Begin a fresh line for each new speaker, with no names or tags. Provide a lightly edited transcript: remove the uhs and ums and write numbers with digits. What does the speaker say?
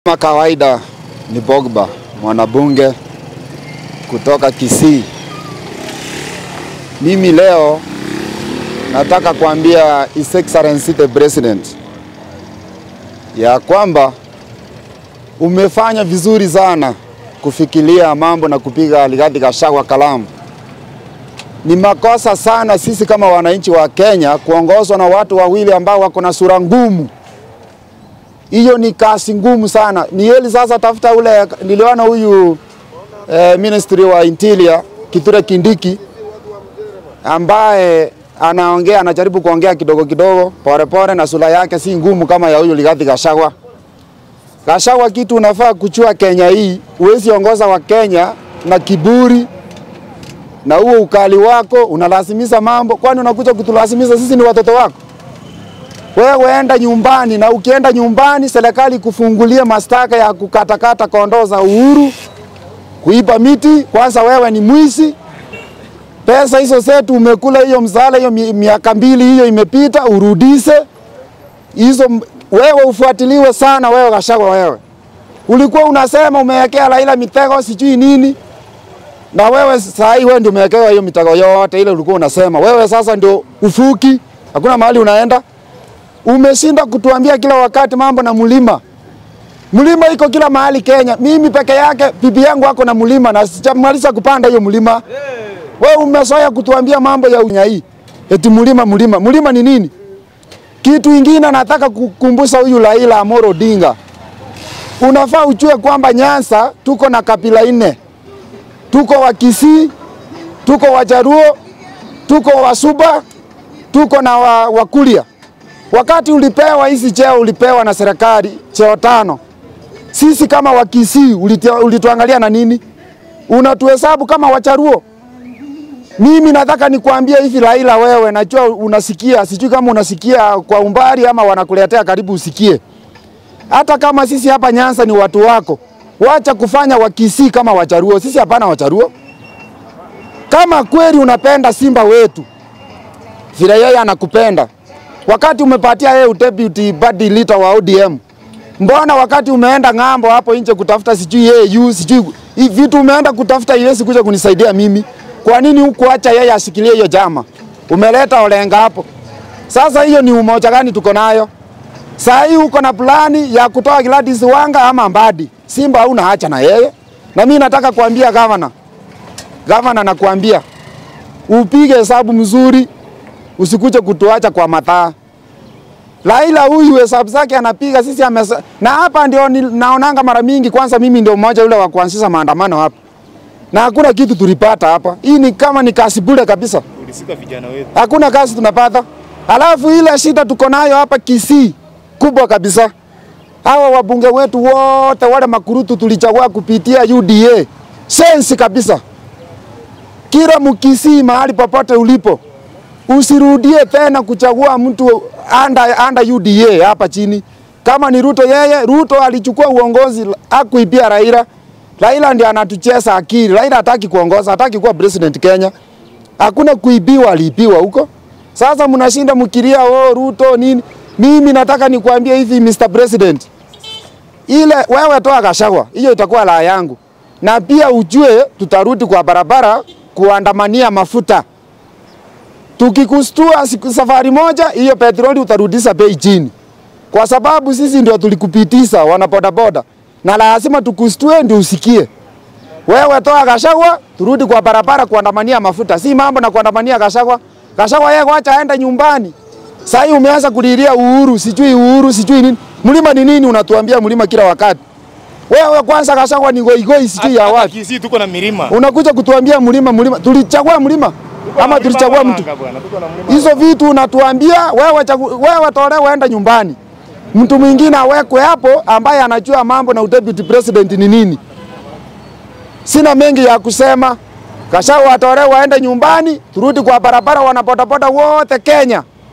Kama kawaida ni Pogba, mwanabunge kutoka Kisii. Mimi leo nataka kuambia His Excellency the President ya kwamba umefanya vizuri sana kufikiria mambo na kupiga Rigathi Gachagua kalamu. Ni makosa sana sisi kama wananchi wa Kenya kuongozwa na watu wawili ambao wako na sura ngumu. Hiyo ni kazi ngumu sana. Ni heli sasa tafuta ule, niliona huyu Ministry wa Interior Kithure Kindiki ambaye anaongea, anajaribu kuongea kidogo kidogo, pole pole, na sura yake si ngumu kama ya huyu Rigathi Gachagua. Gachagua, kitu unafaa kuchua Kenya hii, huwezi ongoza wa Kenya na kiburi na huo ukali wako, unalazimisha mambo. Kwani unakuja kutulazimisha sisi ni watoto wako? Wewe enda nyumbani, na ukienda nyumbani serikali kufungulia mashtaka ya kukatakata kondoo za Uhuru, kuiba miti. Kwanza wewe ni mwizi. Pesa hizo zetu umekula, hiyo mzala hiyo miaka mbili hiyo imepita, urudishe hizo. Wewe ufuatiliwe sana wewe Gachagua. Wewe ulikuwa unasema umewekea Raila mitego sijui nini, na wewe saa hii wewe ndio umewekewa hiyo mitego yote ile ulikuwa unasema. Wewe sasa ndio ufuki, hakuna mahali unaenda. Umeshinda kutuambia kila wakati mambo na mlima. Mlima iko kila mahali Kenya. Mimi peke yake bibi yangu ako na mlima na sijamaliza kupanda hiyo mlima. Wewe umezoea kutuambia mambo ya unyai. Eti mlima mlima. Mlima ni nini? Kitu ingine nataka kukumbusha huyu Raila Amolo Odinga. Unafaa ujue kwamba Nyanza tuko na kabila nne. Tuko wa Kisii, tuko wa Jaluo, tuko wa Suba, tuko na Wakuria. Wakati ulipewa hizi cheo, ulipewa na serikali cheo 5. Sisi kama Wakisii ulituangalia na nini? Unatuhesabu kama Wacharuo. Mimi nataka nikuambie hivi Raila, wewe najua unasikia, sijui kama unasikia kwa umbali ama wanakuletea karibu usikie. Hata kama sisi hapa Nyanza ni watu wako, wacha kufanya Wakisii kama Wacharuo. Sisi hapana Wacharuo. Kama kweli unapenda Simba wetu vile yeye anakupenda, wakati umepatia yeye deputy party leader wa ODM, mbona wakati umeenda ng'ambo hapo nje kutafuta sijui yeye sijui vitu umeenda kutafuta yeye kuja kunisaidia mimi, kwa nini hukuacha yeye ashikilie hiyo jama? Umeleta Olenga hapo. Sasa hiyo ni umoja gani tuko nayo? Saa hii uko na plani ya kutoa Gladys Wanga ama Mbadi. Simba huna acha na yeye. Na mimi nataka kuambia governor. Governor nakuambia upige hesabu mzuri, usikuje kutuacha kwa mataa. Raila huyu hesabu zake anapiga sisi na hapa ndio naonanga mara mingi. Kwanza mimi ndio mmoja yule wa kuanzisha maandamano hapa. Na hakuna kitu tulipata hapa. Hii ni kama ni kasi bure kabisa.
Ulisika vijana wetu.
Hakuna kazi tunapata. Alafu ile shida tuko nayo hapa Kisii kubwa kabisa. Hawa wabunge wetu wote wale makurutu tulichagua kupitia UDA. Sensi kabisa. Kila Mkisii mahali popote ulipo, usirudie tena kuchagua mtu anda UDA hapa chini. Kama ni Ruto, yeye Ruto alichukua uongozi hakuibia Raila. Raila ndiye anatucheza akili. Raila hataki kuongoza, hataki kuwa president Kenya. Hakuna kuibiwa, aliibiwa huko. Sasa mnashinda mkilia oh Ruto nini. Mimi nataka nikuambie hivi Mr. President. Ile wewe toa Gachagua, hiyo itakuwa la yangu. Na pia ujue tutarudi kwa barabara kuandamania mafuta. Tukikustua safari moja, hiyo petroli utarudisha bei chini. Kwa sababu sisi ndio tulikupitisha wana bodaboda. Na lazima tukustue ndio usikie. Wewe toa Gachagua, turudi kwa barabara kuandamania mafuta. Si mambo na kuandamania Gachagua. Gachagua yeye acha aende nyumbani. Sasa hii umeanza kulilia Uhuru, sijui Uhuru, sijui nini. Mlima ni nini unatuambia mlima kila wakati? Wewe kwanza Gachagua ni goigoi sijui ya wapi.
Kisii tuko na milima.
Unakuja kutuambia mlima mlima. Tulichagua mlima ama tulichagua mtu? Hizo vitu unatuambia wewe, wewe tolewa enda nyumbani. Mtu mwingine awekwe hapo ambaye anajua mambo na deputy president ni nini. Sina mengi ya kusema. Gachagua atolewe aende nyumbani, turudi kwa barabara wanabodaboda wote Kenya.